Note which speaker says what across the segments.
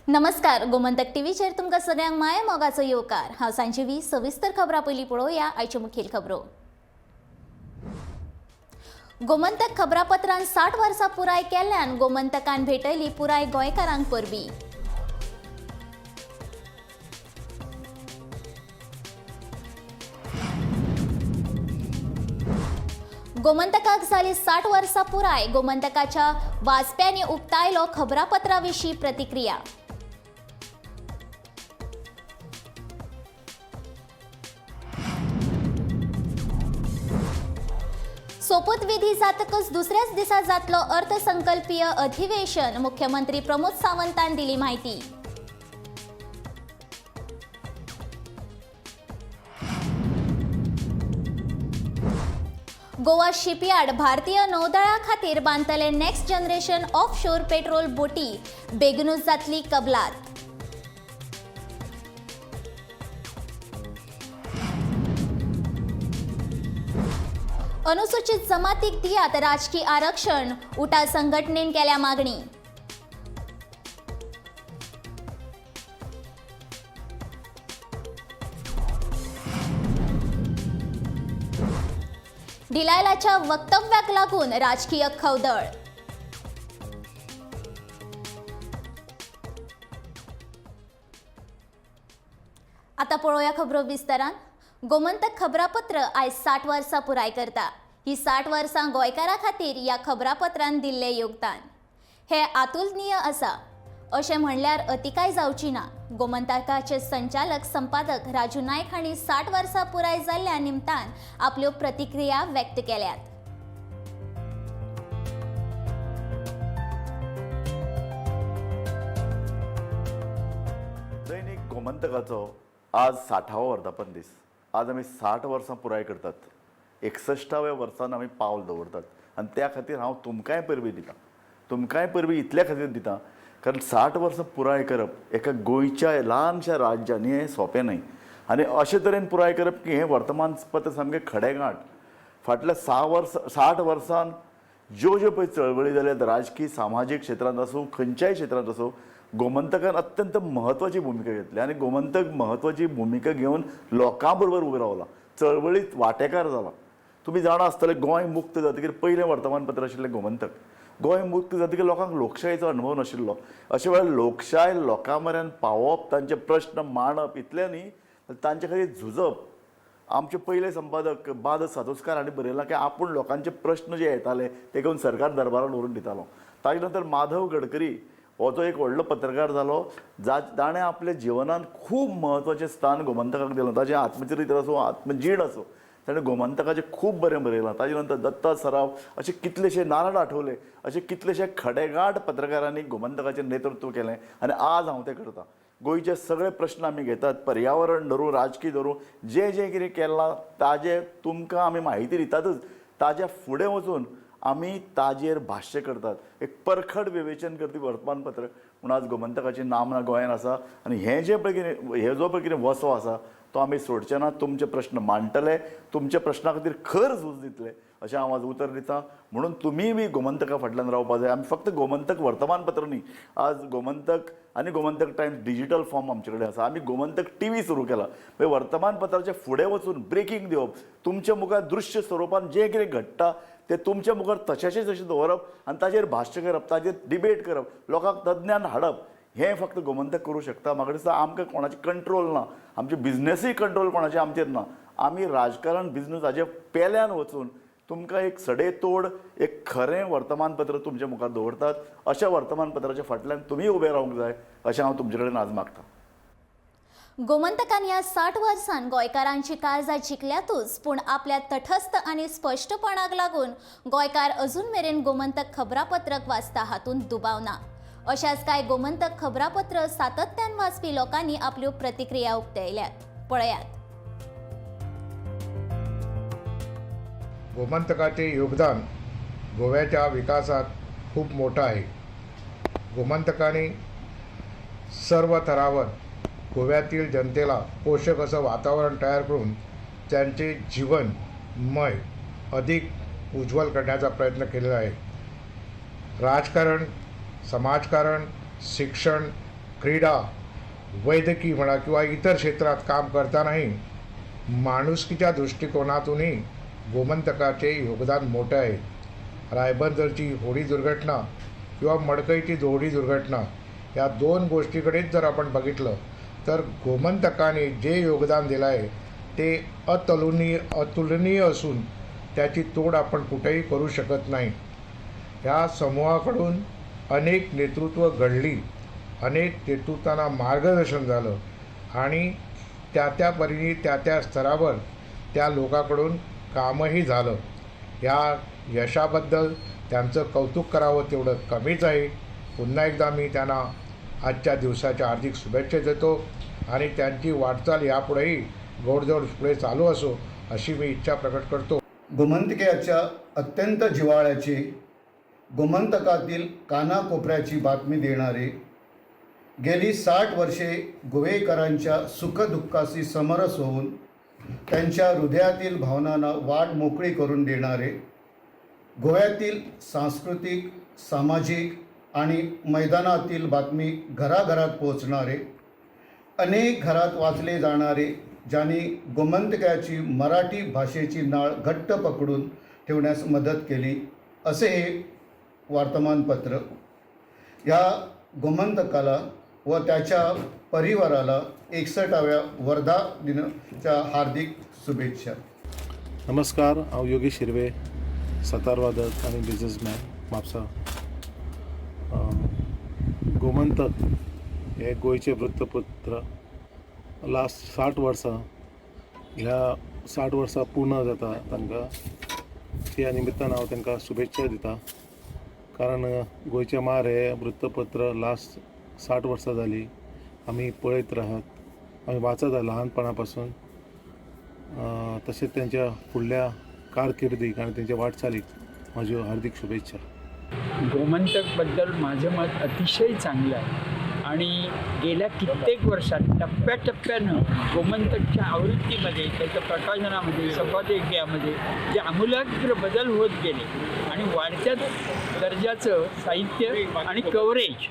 Speaker 1: नमस्कार, गोमंतक टीव्हीचेर तुमकां सगळ्यांक माया मोगाचो येवकार. हांव सांजीवी. सविस्तर खबरां पयलीं पळोवया आयच्यो मुखेल खबरो. गोमंतक खबरापत्रान 60 वर्सां पुराय केल्ल्यान गोमंतकान भेटयली पुराय गोंयकारांक परबी. गोमंतकाक जाली 60 वर्सां पुराय. गोमंतकाच्या वाचप्यांनी उक्तायलो खबरापत्रा विशीं प्रतिक्रिया. सोपूतविधी जातकच दुसऱ्याच दिसा जातलो अर्थसंकल्पीय अधिवेशन, मुख्यमंत्री प्रमोद सावंतान दिली माहिती. गोवा शिपयार्ड भारतीय नौदळा खातीर बांदतले नेक्स्ट जनरेशन ऑफशोर पेट्रोल बोटी, बेगीनूच जातली कबलात. अनुसूचित जमातीक दियात राजकी आरक्षण, उटा संघटनेन केल्या मागणी. डिलायलाच्या वक्तव्याक लागून राजकीय खवदळ. आता पळोवया खबरो विस्तारान. गोमंतक खबरापत्र आयज 60 वर्सां पुराय करता. ही 60 वर्सां गोंयकारां खातीर ह्या खबरापत्रान दिल्लें योगदान हें अतुलनीय आसा अशें म्हणल्यार अतिकाय जावची ना. गोमंतकाचे संचालक संपादक राजू नायक हांणी 60 वर्सां पुराय जाल्ल्या निमतान आपल्यो प्रतिक्रिया व्यक्त केल्यात.
Speaker 2: दैनिक गोमंतकाचो आज 60वो वर्धापन दीस. आज आमी 60 वर्सां पुराय करतात. 61व्या वर्सान आमी पावल दवरतात आनी त्या खातीर हांव तुमकांय परबी दितां. तुमकांय परबी इतल्या खातीर दितां कारण 60 वर्सां पुराय करप एका गोंयच्या ल्हानशा राज्यांनी हें सोंपें न्हय आनी अशे तरेन पुराय करप की हें वर्तमानपत्र सामकें खडेगांठ. फाटल्या 60 वर्सान ज्यो ज्यो पळय चळवळी जाल्यात राजकी सामाजीक क्षेत्रांत आसूं खंयच्याय क्षेत्रांत आसूं गोमंतकान अत्यंत म्हत्वाची भुमिका घेतली आनी गोमंतक म्हत्वाची भुमिका घेवन लोकां बरोबर उबो रावला, चळवळीत वांटेकार जाला. तुमी जाणा आसतले गोंय मुक्त जातकीर पयलें वर्तमानपत्र आशिल्लें गोमंतक. गोंय मुक्त जातकीर लोकांक लोकशायेचो अणभव नाशिल्लो. अशे वेळार लोकशाय लोकां मेरेन पावोवप, तांचे प्रश्न मांडप इतलें न्ही तांचे खातीर झुजप. आमचे पयले संपादक बाद सातोस्कार हांणी बरयलां की आपूण लोकांचे प्रश्न जे येताले ते घेवन सरकार दरबारान व्हरून दितालो. ताजे नंतर माधव गडकरी हो जो एक व्हडलो पत्रकार जालो ताणें आपल्या जिवनांत खूब म्हत्वाचें स्थान गोमंतकाक दिलां. ताजें आत्मचरित्र आसूं आत्मजीण आसूं ताणें गोमंतकाचें खूब बरें बरयलां. ताजे नंतर दत्ता सराफ अशे कितलेशे नारायण आठवले अशे कितलेशे खडेगांठ पत्रकारांनी गोमंतकाचें नेतृत्व केलें आनी आज हांव तें करतां. गोंयचे सगळे प्रश्न आमी घेतात, पर्यावरण धरूं राजकी धरूं जें जें कितें केलां ताजें तुमकां आमी म्हायती दितातच. ताज्या फुडें वचून आमी ताजेर भाश्य करतात, एक परखड विवेचन करपी वर्तमानपत्र म्हूण आज गोमंतकाची नामना गोंयांत आसा. आनी हें जें पळय कितें हे जो पळय कितें वसो आसा तो आमी सोडचे ना. तुमचे प्रश्न मांडटले, तुमच्या प्रश्ना खातीर खर झूज दितले अशें हांव आज उतर दितां. म्हणून तुमीय बी गोमंतका फाटल्यान रावपा जाय. आमी फक्त गोमंतक वर्तमानपत्र न्ही, आज गोमंतक आनी गोमंतक टायम्स डिजिटल फॉर्म आमचे कडेन आसा. आमी गोमंतक टीव्ही सुरू केला. मागीर वर्तमानपत्राचे फुडें वचून ब्रेकींग दिवप, तुमच्या मुखार दृश्य स्वरुपान जें कितें घडटा तें तुमच्या मुखार तशेंच तशें दवरप आनी ताजेर भाश्य करप, ताजेर डिबेट करप, लोकांक तज्ञान हाडप हें फक्त गोमंतक करूं शकता. म्हाका दिसता आमकां कोणाचें कंट्रोल ना, आमचे बिजनसूय कंट्रोल कोणाचें आमचेर ना. आमी राजकारण बिजनस हाजे पेल्यान वचून तुमकां एक सडेतोड एक खरें वर्तमानपत्र तुमच्या मुखार दवरतात. अशा वर्तमानपत्राच्या फाटल्यान तुमी उबे रावंक जाय अशें हांव तुमचे कडेन आज मागतां.
Speaker 1: गोमंतकान ह्या 60 वर्सान गोंयकारांची काळजां जिखल्यातूच, पूण आपल्या तटस्थ आनी स्पश्टपणाक लागून गोंयकार अजून मेरेन गोमंतक खबरापत्रक वाचता हातूंत दुबाव ना. अशाच कांय गोमंतक खबरापत्र सातत्यान वाचपी लोकांनी आपल्यो प्रतिक्रिया उक्तायल्यात, पळयात.
Speaker 3: गोमंतकाचे योगदान गोव्याच्या विकासात खूप मोठं आहे. गोमंतकाने सर्व थरावर गोव्यातील जनतेला पोषक असं वातावरण तयार करून त्यांचे जीवनमय अधिक उज्ज्वल करण्याचा प्रयत्न केलेला आहे. राजकारण, समाजकारण, शिक्षण, क्रीडा, वैद्यकीय म्हणा किंवा इतर क्षेत्रात काम करतानाही माणुसकीच्या दृष्टिकोनातूनही गोमंतकाचे योगदान मोठं आहे. रायबंदरची होडी दुर्घटना किंवा मडकईची दोहडी दुर्घटना या दोन गोष्टीकडेच जर आपण बघितलं तर गोमंतकाने जे योगदान दिलं आहे ते अतुलनीय असून त्याची तोड आपण कुठेही करू शकत नाही. ह्या समूहाकडून अनेक नेतृत्व घडली, अनेक नेतृत्वांना मार्गदर्शन झालं आणि त्या त्या परीने त्या त्या स्तरावर त्या लोकांकडून कामही झालं. या यशाबद्दल त्यांचं कौतुक करावं तेवढं कमीच आहे. पुन्हा एकदा मी त्यांना आजच्या दिवसाच्या हार्दिक शुभेच्छा देतो आणि त्यांची वाटचाल यापुढेही गोडधोड पुढे चालू असो अशी मी इच्छा प्रकट करतो.
Speaker 4: गोमंतकाच्या अत्यंत जिव्हाळ्याचे, गोमंतकातील कानाकोपऱ्याची बातमी देणारे, गेली 60 वर्षे गोवेकरांच्या सुखदुःखाशी समरस होऊन त्यांच्या हृदयातील भावनांना वाट मोकळी करून देणारे, गोव्यातील सांस्कृतिक, सामाजिक आणि मैदानातील बातमी घराघरात पोहोचणारे, अनेक घरात वाचले जाणारे, ज्यांनी गोमंतकाची मराठी भाषेची नाळ घट्ट पकडून ठेवण्यास मदत केली असे हे वर्तमानपत्र. या गोमंतकाला व त्याच्या परिवाराला 61व्या वर्धा दिनाच्या हार्दिक शुभेच्छा.
Speaker 5: नमस्कार, हांव योगेश हिरवे, सतारवादक आनी बिजनेसमॅन, म्हापसा. गोमंतक हें गोंयचें वृत्तपत्र लास्ट 60 वर्सां, ह्या 60 वर्सां पूर्ण जाता तांकां. त्या निमित्तान हांव तांकां शुभेच्छा दिता, कारण गोंयचें मार हें वृत्तपत्र लास्ट 60 वर्सां जालीं आमी पळयत राहात, आमी वाचत आहा ल्हानपणा पासून. तशेंच तेंच्या फुडल्या कारकिर्दीक आनी तेंच्या वाटचालीक म्हाज्यो हार्दीक शुभेच्छा.
Speaker 6: गोमंतकबद्दल माझं मत अतिशय चांगलं आहे आणि गेल्या कित्येक वर्षात टप्प्याटप्प्यानं गोमंतकच्या आवृत्तीमध्ये, त्याच्या प्रकाशनामध्ये, संपादकीयामध्ये जे आमूलाग्र बदल होत गेले आणि वाढत्या दर्जाचं साहित्य आणि कव्हरेज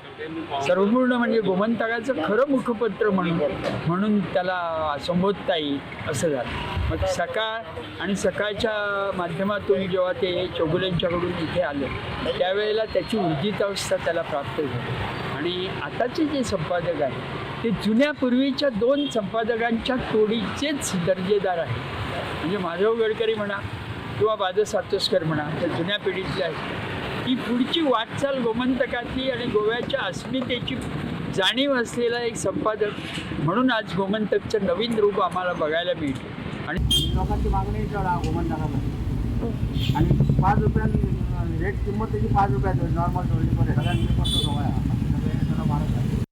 Speaker 6: सर्वपूर्ण, म्हणजे गोमंतकाचं खरं मुखपत्र म्हणून त्याला संबोधता येईल असं झालं. मग सकाळ आणि सकाळच्या माध्यमातून जेव्हा ते चौगुलेंच्याकडून इथे आलं त्यावेळेला त्याची ऊर्जित अवस्था त्याला प्राप्त झाली. आणि आताचे जे संपादक आहेत ते जुन्या पूर्वीच्या 2 संपादकांच्या तोडीचेच दर्जेदार आहेत. म्हणजे माधव गडकरी म्हणा किंवा बादल सातोस्कर म्हणा, त्या जुन्या पिढीतले आहेत. ही पुढची वाटचाल गोमंतकातली आणि गोव्याच्या अस्मितेची जाणीव असलेला एक संपादक म्हणून आज गोमंतकचं नवीन रूप आम्हाला बघायला मिळतं. आणि
Speaker 7: लोकांची मागणी चढ आहे गोमंतकाला आणि 5 रुपयान रेट, किंमत त्याची 5 रुपयात नॉर्मल 24 सगळ्यांनी सगळं भारत.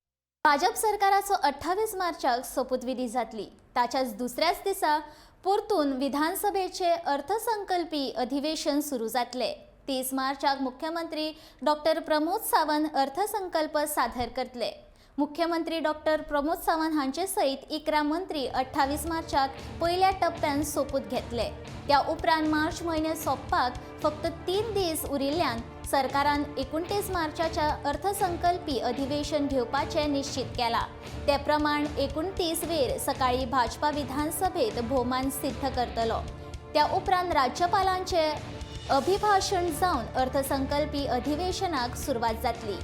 Speaker 1: भाजप सरकाराचो 28 मार्चाक सोपूतविधी जातली. ताच्याच दुसऱ्याच दिसा परतून विधानसभेचे अर्थसंकल्पी अधिवेशन सुरू जातले. 30 मार्चाक मुख्यमंत्री डॉक्टर प्रमोद सावंत अर्थसंकल्प सादर करतले. मुख्यमंत्री डॉक्टर प्रमोद सावंत हांचे सयत 11 मंत्री 28 मार्चाक पयल्या टप्प्यान सोपूत घेतले. त्या उपरांत मार्च म्हयने सोंपपाक फक्त 3 दीस उरिल्ल्यान सरकारान 29 मार्चाच्या अर्थसंकल्पी अधिवेशन घेवपाचें निश्चित केलां. ते प्रमाण 29 वेर सकाळी भाजपा विधानसभेत भोवमान सिद्ध करतलो. त्या उपरांत राज्यपालांचे अभिभाशण जावन अर्थसंकल्पी अधिवेशनाक सुरवात जातली.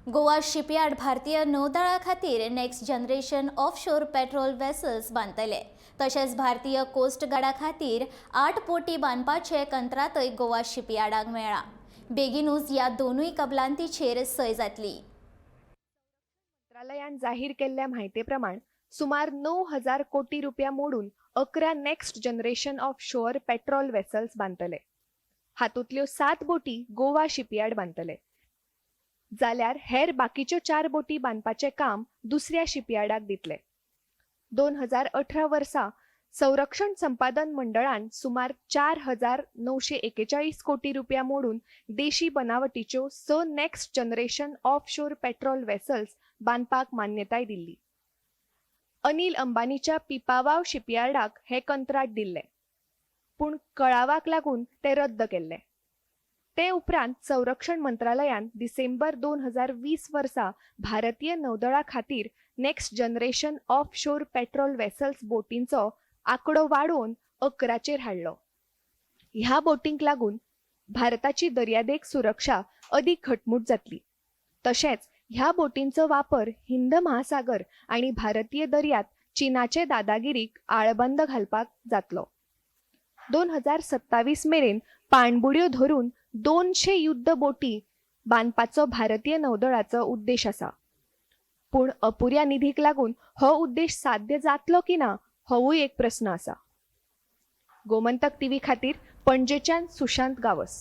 Speaker 1: गोवा शिपयार्ड भारतीय नौदळा खातीर next generation offshore patrol vessels बांदतले. तशेंच भारतीय कोस्ट गार्डा खातीर 8 बोटी बांदपाचे कंत्राटय गोवा शिपयार्डाक मेळ्ळां. बेगीनूच ह्या दोनूय कबलातींचेर सय जातली.
Speaker 8: मंत्रालयान जाहीर केल्ल्या म्हायते प्रमाण सुमार 9,000 कोटी रुपया मोडून 11 next generation offshore patrol vessels बांदतले. हातूंतल्यो 7 बोटी गोवा शिपयार्ड बांदतले, जाल्यार हेर बाकीच्यो 4 बोटी बांदपाचें काम दुसऱ्या शिपयार्डाक दितले. 2018 वर्सा संरक्षण संपादन मंडळान सुमार 4,941 कोटी रुपया मोडून देशी बनावटीच्यो 6 next generation offshore patrol vessels बांदपाक मान्यताय दिल्ली. अनिल अंबानीच्या पिपावाव शिपयार्डाक हें कंत्राट दिल्लें, पूण कळावाक लागून तें रद्द केल्लें. ते उपरांत संरक्षण मंत्रालयान डिसेंबर 2020 वर्सा भारतीय नौदळा खातीर next generation offshore patrol vessels बोटींचो आंकडो वाडोवन 11चेर हाडलो. ह्या बोटींक लागून भारताची दर्यादेग सुरक्षा अदीक घटमूट जातली. तशेंच ह्या बोटींचो वापर हिंद महासागर आनी भारतीय दर्यांत चीनाचे दादागिरीक आळबंद घालपाक जातलो. 2027 मेरेन पाणबुडयो धरून 200 युद्ध बोटी बांदपाचो भारतीय नौदळाचो उद्देश आसा. पूण अपुऱ्या निधीक लागून हो उद्देश साध्य जातलो की ना होवूय एक प्रस्न आसा. गोमंतक टीव्ही खातीर पणजेच्यान सुशांत गावस.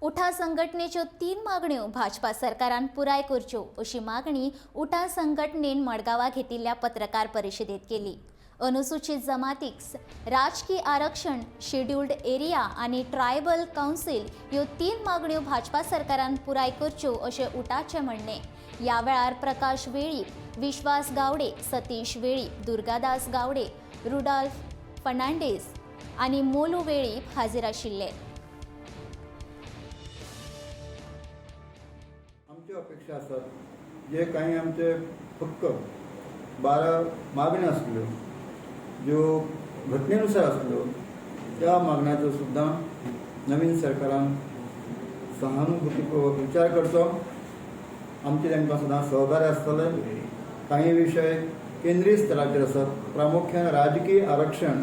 Speaker 1: उठा संघटनेच्यो 3 मागण्यो भाजपा सरकारान पुराय करच्यो अशी मागणी उठा संघटनेन मडगांवा घेतिल्ल्या पत्रकार परिशदेत केली. अनुसूचित जमातीक राजकी आरक्षण, शेड्युल्ड एरिया आनी ट्रायबल कावन्सील ह्यो 3 मागण्यो भाजपा सरकारान पुराय करच्यो अशें उठाचें म्हणणें. ह्या वेळार प्रकाश वेळीप, विश्वास गावडे, सतीश वेळीप, दुर्गादास गावडे, रुडाल्फ फर्नांडीस आनी मोलू वेळीप हाजीर आशिल्ले.
Speaker 4: आमच्यो अपेक्षा आसात जे कांय आमचे हक्क 12 मागण्यो आसल्यो ज्यो घटनेनुसार आसल्यो त्या मागण्याचो सुद्दां नवीन सरकारान सहानुभूतीपूर्वक विचार करचो. आमचे तांकां सुद्दां सहकार्य आसतलें. कांय विशय केंद्रीय स्तराचेर आसात, प्रामुख्यान राजकीय आरक्षण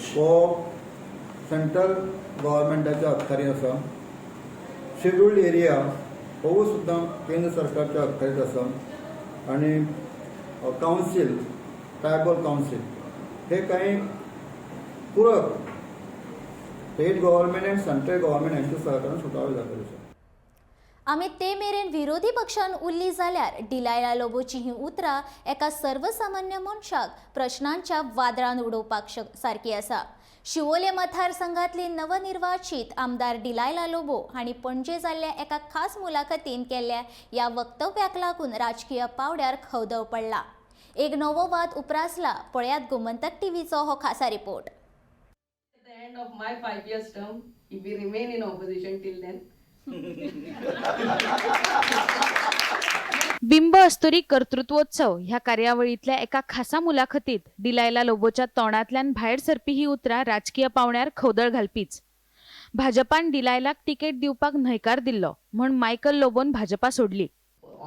Speaker 4: हो सेंट्रल गव्हर्मेंटाच्या अखत्यारीत आसा. शेड्युल्ड एरिया होवूय सुद्दां केंद्र सरकारच्या अखत्यारीत आसा आनी कावन्सील, ट्रायबल कावन्सील हे कांय पूरक स्टेट गव्हर्मेंट आनी सेंट्रल गव्हर्मेंट हांच्या सहकार्यान सुटावे जातले.
Speaker 1: आमी ते मेरेन विरोधी पक्षान उरली जाल्यार डिलायला लोबोची ही उतरां एका सर्वसामान्य मनशाक प्रश्नांच्या वादळान उडोवपाक सारकी आसा. शिवोले मतदारसंघातली नवनिर्वाचित आमदार डिलायला लोबो हांणी पणजे जाल्ल्या एका खास मुलाखतीन केल्ल्या ह्या वक्तव्याक लागून राजकीय पावड्यार खवदळ पडला. एक नवो वाद उप्रासला. पळयात गोमंतक टीव्हीचो हो खासा report.
Speaker 9: At the end of my 5 years term, if we remain in opposition till then.
Speaker 10: बिंब अस्तुरी कर्तृत्वोत्सव ह्या कार्यावळींतल्या एका खासा मुलाखतीत डिलायला लोबोच्या तोंडांतल्यान भायर सरपी ही उतरां राजकीय पावण्यार खवदळ घालपीच. भाजपान डिलायलाक तिकेट दिवपाक न्हयकार दिल्लो म्हण मायकल लोबोन भाजपा सोडली.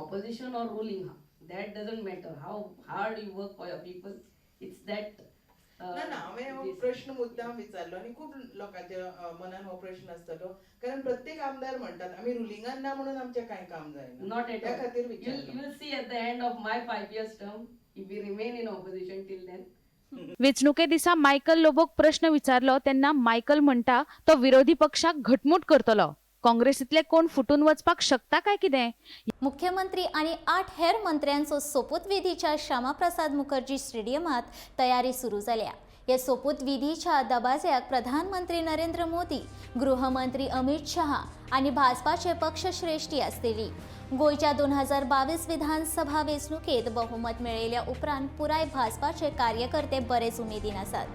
Speaker 9: Opposition or ruling, that doesn't matter. How hard you work for your people, it's that.
Speaker 11: ना ना, हांवें हो प्रश्न मुद्दाम विचारलो आनी खूब लोकांच्या मनान हो प्रश्न आसतलो, कारण प्रत्येक आमदार म्हणटात आमी रुलिंगान ना म्हणून आमचें कांय काम जायना.
Speaker 9: Not at
Speaker 11: त्या
Speaker 9: all.
Speaker 11: खातीर विचारलो.
Speaker 9: You will see at the end of my 5 years term, if we remain in opposition till then.
Speaker 10: वेंचणुके दिसा मायकल लोबोक प्रश्न विचारलो तेन्ना मायकल म्हणटा तो विरोधी पक्षाक घटमूट करतलो, काँग्रेसींतले कोण फुटून वचपाक शकता काय कितें.
Speaker 1: मुख्यमंत्री आनी 8 हेर मंत्र्यांचो सोपूतविधीच्या श्यामाप्रसाद मुखर्जी स्टेडियमात तयारी सुरू जाल्या. ह्या सोपूतविधीच्या दबाज्याक प्रधानमंत्री नरेंद्र मोदी, गृहमंत्री अमित शहा आनी भाजपाचे पक्षश्रेष्ठी आसतली. गोंयच्या 2022 विधानसभा वेंचणुकेत बहुमत मेळयल्या उपरांत पुराय भाजपाचे कार्यकर्ते बरेच उमेदीन आसात.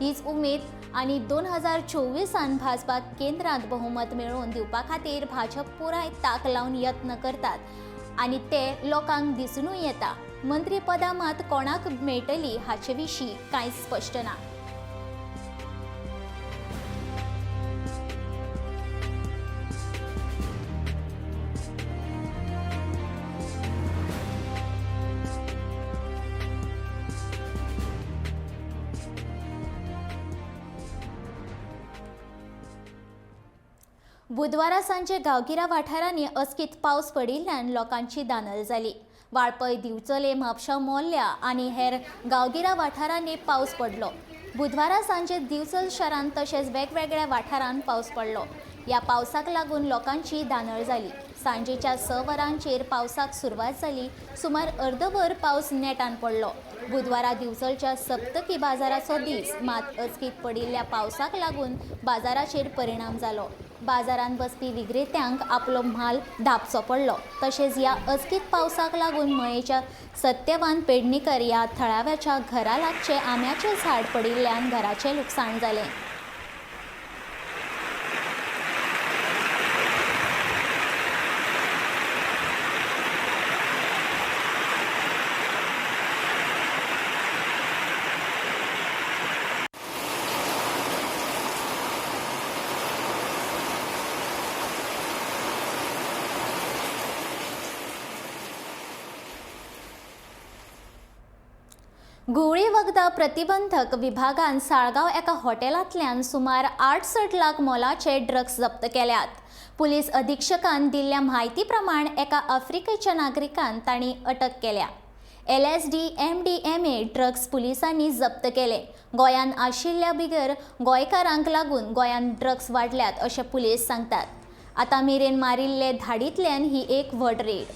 Speaker 1: हीच उमेद आनी 2024 भाजपाक केंद्रांत बहुमत मेळोवन दिवपा खातीर भाजप पुराय ताक लावन यत्न करतात आनी ते लोकांक दिसुनूय येता. मंत्रीपदां मात कोणाक मेळटली हाचे विशीं कांयच स्पश्ट ना. बुधवारा सांजे गांवगिऱ्या वाठारांनी अचकीत पावस पडिल्ल्यान लोकांची दानल जाली. वाळपय, दिवचले, म्हापशा, मोर्ल्या आनी हेर गांवगिऱ्या वाठारांनी पावस पडलो. बुधवारा सांजे दिवचल शारांत तशेंच वेगवेगळ्या वाठारांत पावस पडलो. ह्या पावसाक लागून लोकांची दानळ जाली. सांजेच्या 6 वरांचेर पावसाक सुरवात जाली. सुमार अर्दवर पावस नेटान पडलो. बुधवारा दिवचलच्या सप्तकी बाजाराचो दीस, मात अचकीत पडिल्ल्या पावसाक लागून बाजाराचेर परिणाम जालो. बाजारांत बसपी विक्रेत्यांक आपलो म्हाल धांपचो पडलो. तशेंच ह्या अचकीत पावसाक लागून मयेच्या सत्यवान पेडणेकर ह्या थळाव्याच्या घरा लागचे आंब्याचें झाड पडिल्ल्यान घराचें लुकसाण जालें. घुंवळी वखदां प्रतिबंधक विभागान साळगांव एका हॉटेलांतल्यान सुमार 68 लाख मोलाचे ड्रग्स जप्त केल्यात. पुलीस अधीक्षकान दिल्ल्या म्हायती प्रमाण एका आफ्रिकेच्या नागरिकान तांणी अटक केल्या. LSD MDMA drugs पुलिसांनी जप्त केले. गोंयांत आशिल्ल्या बिगर गोंयकारांक लागून गोंयांत ड्रग्स वाडल्यात अशें पुलीस सांगतात. आतां मेरेन मारिल्ले धाडींतल्यान ही एक व्हड red.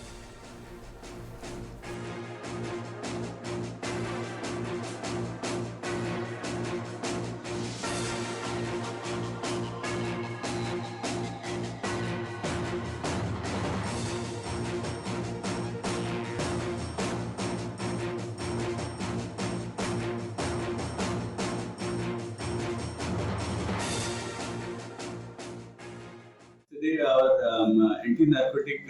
Speaker 12: Today, our anti-narcotic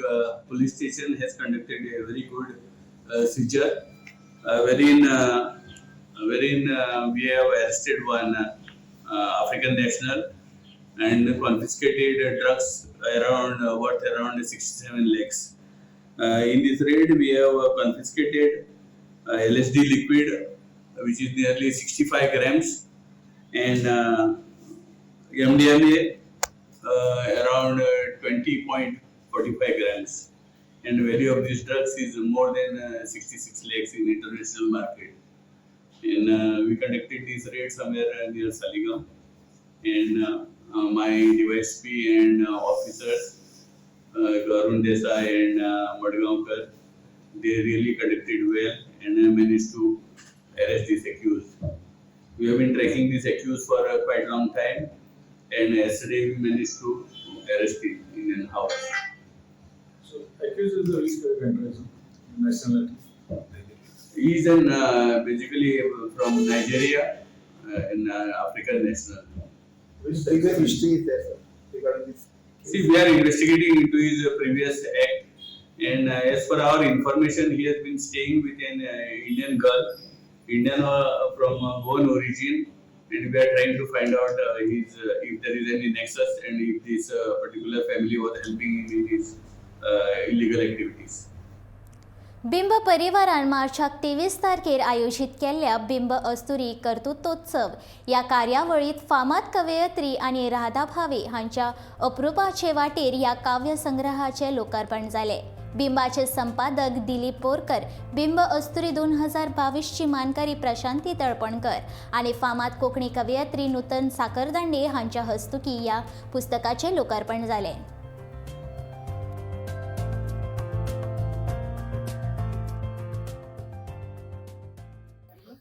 Speaker 12: police station has conducted a very good seizure, wherein we have arrested one African national and confiscated drugs around worth around 67 lakhs. In this raid, we have confiscated LSD liquid, which is nearly 65 grams, and MDMA. Around 20.45 grams, and the value of these drugs is more than 66 lakhs in international market. And we conducted this raid somewhere near Saligam, and my DYSP and officers, Arun Desai and Madgaonkar, they really conducted well and managed to arrest this accused. We have been tracking this accused for quite long time. And yesterday we managed to arrest him in an house.
Speaker 13: So, accused is the which country, nationality?
Speaker 12: He is an basically from Nigeria, an African national.
Speaker 13: Which history is there, sir, regarding this?
Speaker 12: See, we are investigating into his previous act, and as per our information, he has been staying with an Indian girl, Indian from Goan origin. And we are trying to find out his, if there is any nexus and if this particular family was helping him in his illegal activities.
Speaker 1: बिंब परिवारान मार्चाक 23 तारखेर आयोजीत केल्ल्या बिंब अस्तुरी कर्तृत्वोत्सव ह्या कार्यावळींत फामाद कवयित्री आनी राधा भावे हांच्या अप्रुपाचे वाटेर ह्या काव्यसंग्रहाचें लोकार्पण जालें. बिंबाचे संपादक दिलीप बोरकर, बिंब अस्तुरी 2022 ची मानकरी प्रशांती तळपणकर आनी फामाद कोंकणी कवयित्री नूतन साखरदांडे हांच्या हस्तुकी ह्या पुस्तकाचें लोकार्पण जालें.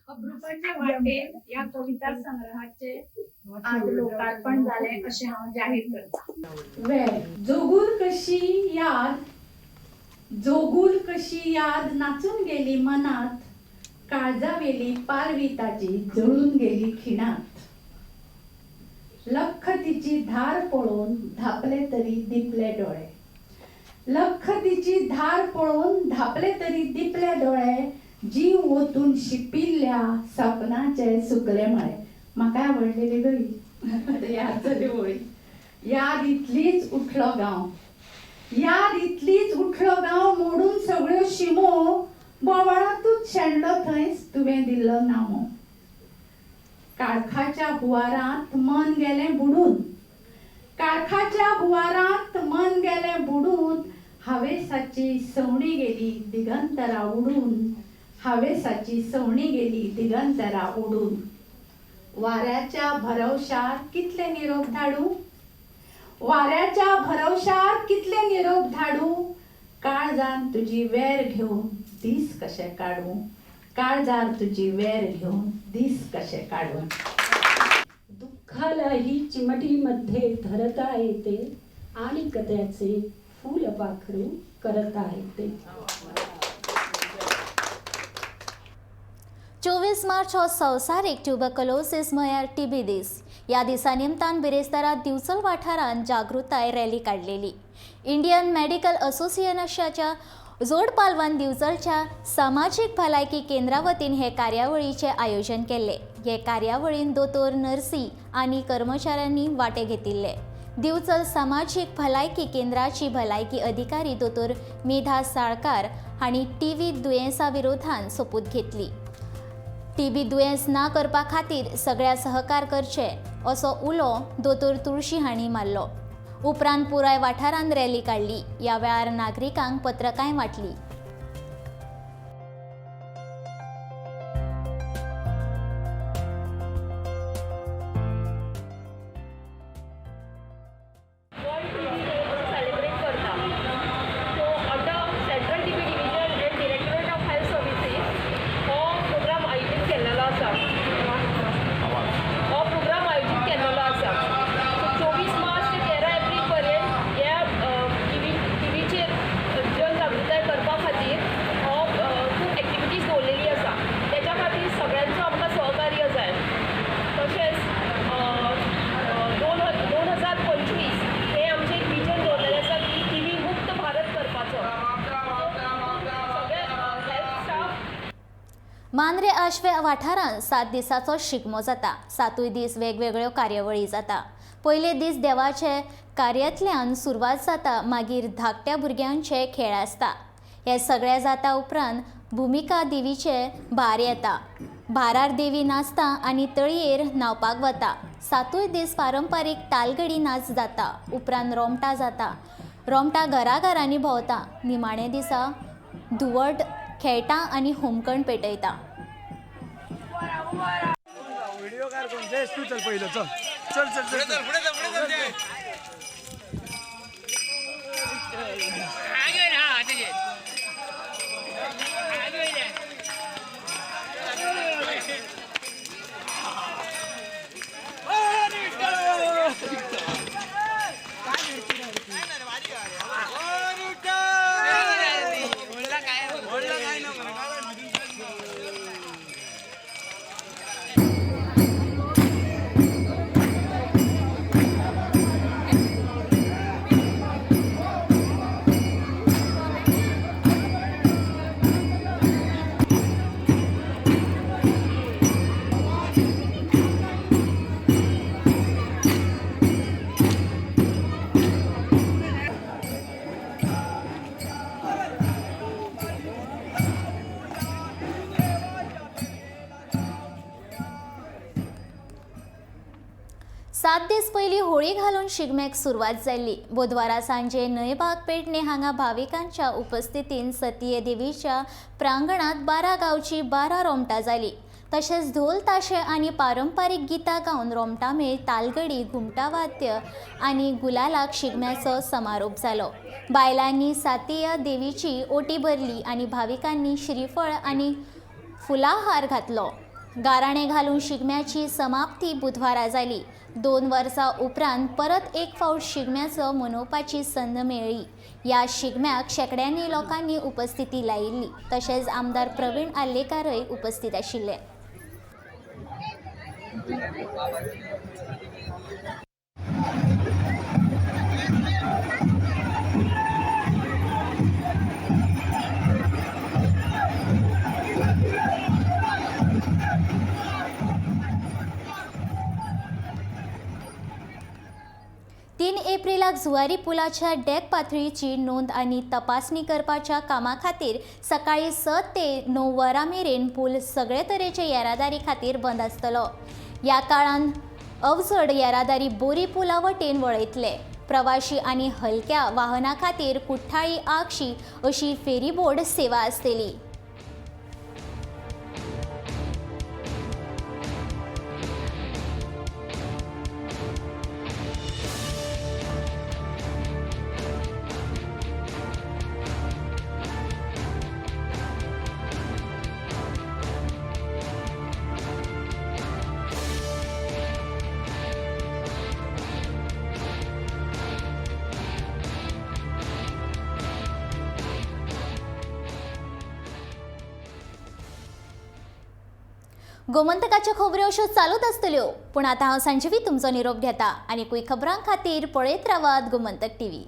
Speaker 14: अप्रुपाचे वाटेर ह्या कविता संग्रहाचे आज लोकार्पण जालें अशें हांव जाहीर करतां. वे जोगूल कशी याद, जोगूल कशी याद नाचून गेली मनात, काळजावेली पालवी ताजी जळून गेली खिणात. लख तिची धार पळोवन धापले तरी दिपले डोळे, लख तिची धार पळोवन धापले तरी दिपले डोळे, जीव ओतून शिपिल्ल्या सपनाचे सुकले मळे. म्हाका आवडलेली गई याद जाली वळी. याद इतलीच उठलो गांव, याद इतलीच उठलो गांव, मोडून सगळ्यो शिमो, बोवाळांतूच शेणलो थंयच तुवें दिल्लो नामो. काळखाच्या हुवारांत मन गेलें बुडून, काळखाच्या हुवारांत मन गेलें बुडून, हावेसाची सवणी गेली दिगंतरा उडून, हावेसाची सवणी गेली दिगंतरा उडून. वाऱ्याच्या भरवशार कितले निरोप धाडू, वाऱ्याच्या भरवशार कितले निरोप धाडू, काळजान तुजी वेर घेवन दीस कशे काडू, काळजार तुजी वेर घेवन दीस कशे काडू. दुःख दुःखालाही चिमटीमध्ये धरता येते आणि त्याचे फुलपाखरू करता येते.
Speaker 1: 24 मार्च हो संवसारीक ट्युबरकुलोसिस म्हळ्यार टीबी दीस. ह्या दिसा निमतान बिरेस्तारा दिवचल वाठारांत जागृताय रॅली काडलेली. इंडियन मेडिकल असोसिएशनाच्या जोड पालवान दिवचलच्या सामाजीक भलायकी केंद्रा वतीन हे कार्यावळीचें आयोजन केल्लें. हे कार्यावळीन दोतोर, नर्सी आनी कर्मचाऱ्यांनी वांटे घेतिल्ले. दिवचल सामाजीक भलायकी केंद्राची भलायकी अधिकारी दोतोर मेधा साळकार हांणी टीबी दुयेंसा विरोधान सोपूत घेतली. टीबी दुयेंस ना करपा खातीर सगळ्या सहकार करचे असो उलो दोतोर तुळशी हांणी मारलो. उपरांत पुराय वाठारांत रॅली काडली. ह्या वेळार नागरिकांक पत्रकांय वांटली. मांद्रे आश्वे वाठारांत 7 दिसाचो शिगमो जाता. 7 दीस वेगवेगळ्यो कार्यावळी जाता. पयले दीस देवाचे कार्यांतल्यान सुरवात जाता, मागीर धाकट्या भुरग्यांचे खेळ आसता. हे सगळे जाता उपरांत भुमिका देवीचे भार येता. भारार देवी नाचता आनी तळयेर न्हांवपाक वता. 7 दीस पारंपारीक तालगडी नाच जाता. उपरांत रोमटा जाता. रोमटा घराघरांनी भोंवता. निमाणे दिसा धुवट खेळटा आनी होमकण पेटयता. सात दीस पयलीं होळी घालून शिगम्याक सुरवात जाल्ली. बुधवारा सांजे न्हंयबाग पेडणे हांगा भाविकांच्या उपस्थितीन सतीय देवीच्या प्रांगणांत 12 गांवची 12 रोमटां जाली. तशेंच ढोल ताशे आनी पारंपारीक गितां गावन रोमटां मेळ, तालगडी, घुमटां वाद्य आनी गुलालाक शिगम्याचो समारोप जालो. बायलांनी सातीय देवीची ओटी भरली आनी भाविकांनी श्रीफळ आनी फुलाहार घातलो. गाराणे घालून शिगम्याची समाप्ती बुधवारा जाली. 2 वर्सां उपरांत परत एक फावट शिगम्याचो मनोवपाची संद मेळ्ळी. ह्या शिगम्याक शेंकड्यांनी लोकांनी उपस्थिती लायिल्ली. तशेंच आमदार प्रवीण आर्लेकारय उपस्थित आशिल्ले. तीन एप्रिलाक जुवारी पुलाच्या डेक पातळीची नोंद आनी तपासणी करपाच्या कामा खातीर सकाळी 6 ते 9 वरां मेरेन पूल सगळे तरेचे येरादारी खातीर बंद आसतलो. ह्या काळान अवजड येरादारी बोरी पुला वटेन वळयतले. प्रवाशी आनी हलक्या वाहना खातीर कुठ्ठाळी आगशी अशी फेरीबोट सेवा आसतली. गोमंतकाच्यो खबऱ्यो अश्यो चालूच आसतल्यो, पूण आतां हांव संजीवी तुमचो निरोप घेता आनी कुय खबरां खातीर पळयत रावात गोमंतक टीव्ही.